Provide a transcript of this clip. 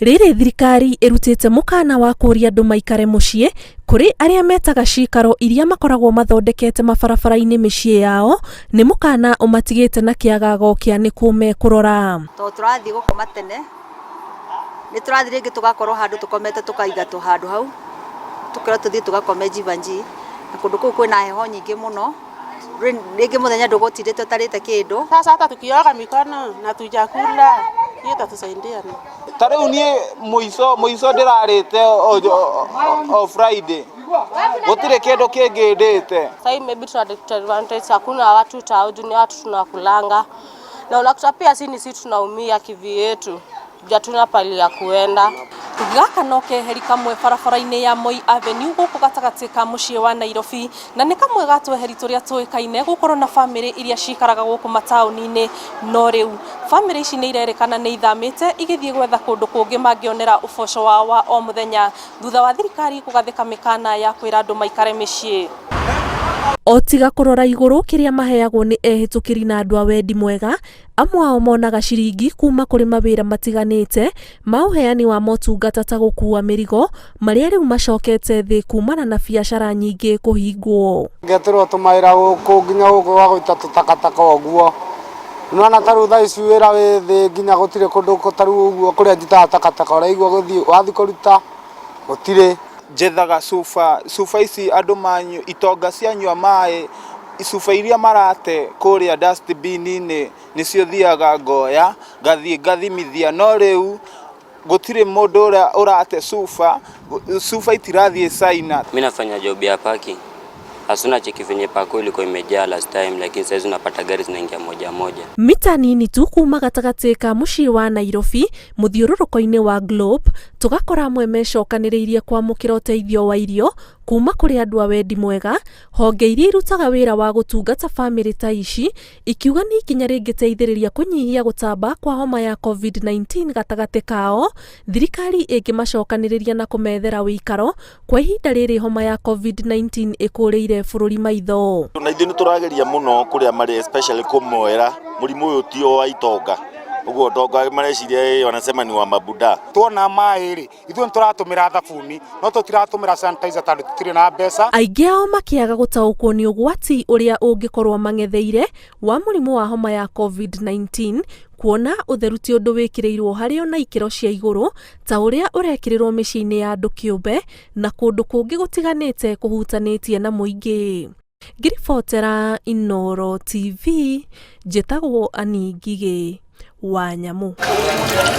Rĩrĩ thirikari ĩrutĩte mũkana wa kũũria andũ maikare mũciĩ kũrĩ arĩa metaga cikaro iria makoragwo mathondekete mabarabara-inĩ mĩciĩ yao, nĩ mũkana ũmatigĩte na kĩagago kĩa nĩkũ mekũrora. Tondũ tũrathiĩ gũkoma tene, nĩ tũrathiĩ rĩngĩ tũgakorwo handũ tũkomete tũkaingatwo handũ hau, tũkerwo tũthiĩ tũgakome Jeevanjee, na kũndũ kũu kwĩna heho nyingĩ mũno, rĩngĩ mũthenya ndũgũtindĩte ũtarĩte kĩndũ. Sasa hata tukioga mikono na tujakula, hiyo itatusaidia ni. Ta rĩu niĩ mũico mũico ndĩrarĩte o Friday, gũtirĩ kĩndũ kĩngĩ ndĩte. Sasa maybe tuna advantage, hakuna watu tao juu ni watu tunakulanga. Na unakuta pia si ni sisi tunaumia kivyetu. Hatuna pali ya kuenda. Gaka no keheri kamwe barabara-inĩ ya Moi Avenue gũkũ gatagatĩ ka mũciĩ wa Nairobi, na nĩ kamwe ga tweheri tũrĩa tũĩkaine gũkorwo na bamĩrĩ iria cikaraga gũkũ mataũni-inĩ. No rĩu bamĩrĩ ici nĩ irerĩkana nĩ ithamĩte igĩthiĩ gwetha kũndũ kũngĩ mangĩonera ũboco wao wa o mũthenya thutha wa thirikari kũgathĩka mĩkana ya kwĩra andũ maikare mĩciĩ. O tiga kũrora igũrũ kĩrĩa maheagwo nĩ ehĩtũkĩri na andũ a wendi mwega, amwe ao monaga ciringi kuma kũrĩ mawĩra matiganĩte ma ũheani wa motungata ta gũkua mĩrigo, marĩa rĩu macokete thĩ kumana na biacara nyingĩ kũhingwo. Ngetĩrwo tũmawĩra gũkũ nginya gũkũ gwa gũita tũtakataka ũguo. Nĩwona ta rĩu thaa ici wĩra wĩ thĩ, nginya gũtirĩ kũndũ ta rĩu ũguo kũrĩa njitaga takataka, ũraigua gũthiĩ wathiĩ kũruta gũtirĩ. Njethaga cuba, cuba ici andũ manyua, itonga cianyua maĩ, cuba iria marate kũrĩa dustbin-inĩ nĩcio thiaga ngoya, ngathiĩ ngathimithia, no rĩu gũtirĩ mũndũ ũrĩa ũrate cuba, cuba itirathiĩ China. Mi nafanya job ya parking. Hasuna cheki venye pako ilikuwa imejaa last time, lakini saizi unapata gari zinaingia moja moja. Mita nini tu kuma gatagatĩ ka mũciĩ wa Nairobi mũthiũrũrũko-inĩ wa Globe, tũgakora amwe mecokanĩrĩirie kwamũkĩra ũteithio wa irio kuma kũrĩ andũ a wendi mwega. Honge iria irutaga wĩra wa gũtungata bamĩrĩ ta ici ikiuga nĩ ikinya rĩngĩteithĩrĩria kũnyihia gũtamba kwa homa ya COVID-19 gatagatĩ kao thirikari ĩngĩmacokanĩrĩria na kũmethera wĩikaro kwa ihinda rĩrĩ homa ya COVID-19 ĩkũrĩire bũrũri maitho. Na ithuĩ nĩ tũrageria mũno kũrĩa marĩ, especially kũmoera mũrimũ ũyũ ti o wa itonga ũguo tonga mareciria wanasema ni wa mabuda. Tuona maĩ rĩ, ithuĩ nĩ tũratũmĩra thabuni no tũtiratũmĩra sanitizer tondũ tũtirĩ na mbeca. Aingĩ ao makĩaga gũtaũkwo nĩ ũgwati ũrĩa ũngĩkorwo mang'etheire wa mũrimũ wa homa ya COVID-19, kuona ũtheru ti ũndũ wĩkĩrĩirwo harĩ ona ikĩro cia igũrũ ta ũrĩa ũrekĩrĩrwo mĩciĩ-inĩ ya andũ kĩũmbe na kũndũ kũngĩ gũtiganĩte kũhutanĩtie na mũingĩ. Ngĩribotera Inooro TV, njĩtagwo Annie Ngigĩ wa Nyamũ.